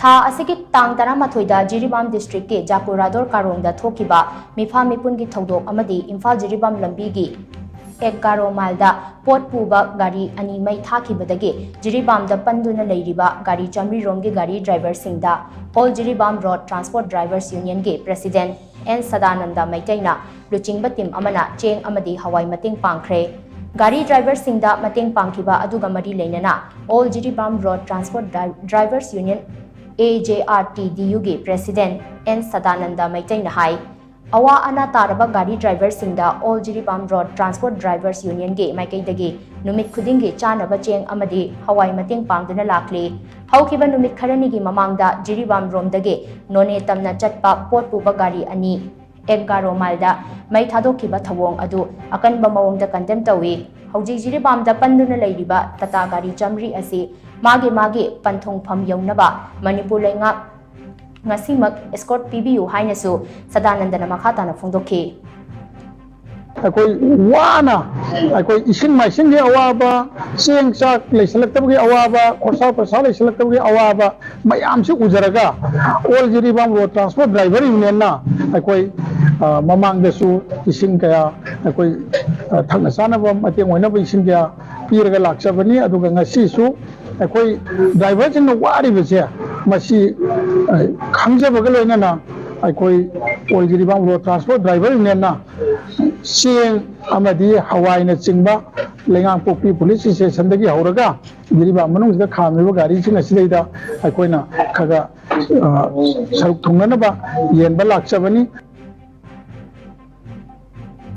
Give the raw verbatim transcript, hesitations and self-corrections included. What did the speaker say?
ꯊꯥ ꯑꯁꯤꯒꯤ ꯇꯥꯡ ꯇꯔꯥꯃꯥꯊꯣꯏꯗ ꯖꯤꯔꯤꯕꯥꯝ ꯗꯤꯁꯇ꯭ꯔꯤꯛꯀꯤ ꯖꯥꯀꯨꯔꯥꯗꯣꯔ ꯀꯥꯔꯣꯡꯗ ꯊꯣꯛꯈꯤꯕ ꯃꯤꯐꯥ ꯃꯤꯄꯨꯟꯒꯤ ꯊꯧꯗꯣꯛ ꯑꯃꯗꯤ ꯏꯝꯐꯥꯜ ꯖꯤꯔꯤꯕꯥꯝ ꯂꯝꯕꯤꯒꯤ ꯑꯦꯒꯥꯔꯣ ꯃꯥꯏꯜꯗ ꯄꯣꯠ ꯄꯨꯕ ꯒꯥꯔꯤ ꯑꯅꯤ ꯃꯩ ꯊꯥꯈꯤꯕꯗꯒꯤ ꯖꯤꯔꯤꯕꯥꯝꯗ ꯄꯟꯗꯨꯅ ꯂꯩꯔꯤꯕ ꯒꯥꯔꯤ ꯆꯥꯃꯔꯤꯔꯣꯝꯒꯤ ꯒꯥꯔꯤ ꯗ꯭ꯔꯥꯏꯚꯔꯁꯤꯡꯗ all Jiribam road transport drivers ꯌꯨꯅꯤꯌꯟꯒꯤ ꯄ꯭ꯔꯦꯁꯤꯗꯦꯟꯠ ꯑꯦꯟ ꯁꯗꯥꯅꯟꯗ ꯃꯩꯇꯩꯅ ꯂꯨꯆꯤꯡꯕ ꯇꯤꯝ ꯑꯃꯅ ꯆꯦꯡ ꯑꯃꯗꯤ ꯍꯋꯥꯏ ꯃꯇꯦꯡ ꯄꯥꯡꯈ꯭ꯔꯦ꯫ ꯒꯥꯔꯤ ꯗ꯭ꯔꯥꯏꯚꯔꯁꯤꯡꯗ ꯃꯇꯦꯡ ꯄꯥꯡꯈꯤꯕ ꯑꯗꯨꯒ ꯃꯔꯤ ꯂꯩꯅꯅ ꯑꯣꯜ ꯖꯤꯔꯤꯕꯥꯝ ꯔꯣꯗ ꯇ꯭ꯔꯥꯟꯁꯄꯣꯔꯠ ꯗ꯭ꯔꯥꯏ-, drivers union, A J R T D ꯌꯨꯒꯤ ꯄ꯭ꯔꯦꯁꯤꯗꯦꯟꯠ ꯑꯦꯟ ꯁꯗꯥꯅꯟꯗ ꯃꯩꯇꯩꯅ ꯍꯥꯏ, ꯑꯋꯥ ꯑꯅꯥ ꯇꯥꯔꯕ ꯒꯥꯔꯤ ꯗ꯭ꯔꯥꯏꯚꯔꯁꯤꯡꯗ all Jiribam road transport drivers ꯌꯨꯅꯤꯌꯟꯒꯤ ꯃꯥꯏꯀꯩꯗꯒꯤ ꯅꯨꯃꯤꯠ ꯈꯨꯗꯤꯡꯒꯤ ꯆꯥꯅꯕ ꯆꯦꯡ ꯑꯃꯗꯤ ꯍꯋꯥꯏ ꯃꯇꯦꯡ ꯄꯥꯡꯗꯨꯅ ꯂꯥꯛꯂꯤ꯫ ꯍꯧꯈꯤꯕ ꯅꯨꯃꯤꯠ ꯈꯔꯅꯤꯒꯤ ꯃꯃꯥꯡꯗ ꯖꯤꯔꯤꯕꯥꯝ ꯔꯣꯝꯗꯒꯤ ꯅꯣꯅꯦ ꯇꯝꯅ ꯆꯠꯄ ꯄꯣꯠ ꯄꯨꯕ ꯒꯥꯔꯤ ꯑꯅꯤ ꯑꯦꯒꯥꯔꯣ ꯃꯥꯏꯜꯗ ꯃꯩ ꯊꯥꯗꯣꯛꯈꯤꯕ ꯊꯧꯑꯣꯡ ꯑꯗꯨ ꯑꯀꯟꯕ ꯃꯑꯣꯡꯗ ꯀꯟꯗꯦꯝ ꯇꯧꯏ꯫ ꯍꯧꯖꯤꯛ ꯖꯤꯔꯤꯕꯥꯝꯗ ꯄꯟꯗꯨꯅ ꯂꯩꯔꯤꯕ ꯇꯥꯇꯥ ꯒꯥꯔꯤ ꯆꯥꯃꯔꯤ ꯑꯁꯤ ꯃꯥꯒꯤ ꯃꯥꯒꯤ ꯄꯟꯊꯨꯡꯐꯝ ꯌꯧꯅꯕ ꯃꯅꯤꯄꯨꯔ ꯂꯩꯉꯥꯛ ꯉꯁꯤꯃꯛ ꯑꯦꯁꯀꯣꯔꯠ ꯄꯤꯕꯤꯌꯨ ꯍꯥꯏꯅꯁꯨ ꯁꯗꯥꯅꯟꯗꯅ ꯃꯈꯥ ꯇꯥꯅ ꯐꯣꯡꯗꯣꯛꯈꯤ꯫ ꯑꯩꯈꯣꯏ ꯋꯥꯅ ꯑꯩꯈꯣꯏ ꯏꯁꯤꯡ ꯃꯥꯏꯁꯤꯡꯒꯤ ꯑꯋꯥꯕ, ꯆꯦꯡ ꯆꯥꯛ ꯂꯩꯁꯤꯜꯂꯛꯇꯕꯒꯤ ꯑꯋꯥꯕ, ꯈꯣꯔꯁꯥ ꯄ꯭ꯔꯁꯥ ꯂꯩꯁꯤꯜꯂꯛꯇꯕꯒꯤ ꯑꯋꯥꯕ ꯃꯌꯥꯝꯁꯤ ꯎꯖꯔꯒ all Jiribam road transport driver ꯌꯨꯅꯤꯌꯟꯅ ꯑꯩꯈꯣꯏ ꯑ, ꯃꯃꯥꯡꯗꯁꯨ ꯏꯁꯤꯡ ꯀꯌꯥ ꯑꯩꯈꯣꯏ ꯑ, ꯊꯛꯅ ꯆꯥꯅꯕ ꯃꯇꯦꯡ ꯑꯣꯏꯅꯕ ꯏꯁꯤꯡ ꯀꯌꯥ ꯄꯤꯔꯒ ꯂꯥꯛꯆꯕꯅꯤ꯫ ꯑꯗꯨꯒ ꯉꯁꯤꯁꯨ ꯑꯩꯈꯣꯏ ꯗ꯭ꯔꯥꯏꯚꯔꯁꯤꯡꯅ ꯋꯥꯔꯤꯕꯁꯦ ꯃꯁꯤ ꯑ, ꯈꯪꯖꯕꯒ ꯂꯣꯏꯅꯅ ꯑꯩꯈꯣꯏ all Jiribam road transport driver ꯌꯨꯅꯤꯌꯟꯅ ꯆꯦꯡ ꯑꯃꯗꯤ ꯍꯋꯥꯏꯅꯆꯤꯡꯕ ꯂꯩꯉꯥꯡꯄꯣꯛꯄꯤ ꯄꯨꯂꯤꯁ ꯏꯁꯇꯦꯁꯟꯗꯒꯤ ꯍꯧꯔꯒ ꯖꯤꯔꯤꯕꯥꯝ ꯃꯅꯨꯡꯁꯤꯗ ꯈꯥꯝꯃꯤꯕ ꯒꯥꯔꯤꯁꯤꯡ ꯑꯁꯤꯗꯩꯗ ꯑꯩꯈꯣꯏꯅ ꯈꯔ ꯈꯔ ꯑ, ꯁꯔꯨꯛ ꯊꯨꯡꯅꯅꯕ ꯌꯦꯟꯕ ꯂꯥꯛꯆꯕꯅꯤ꯫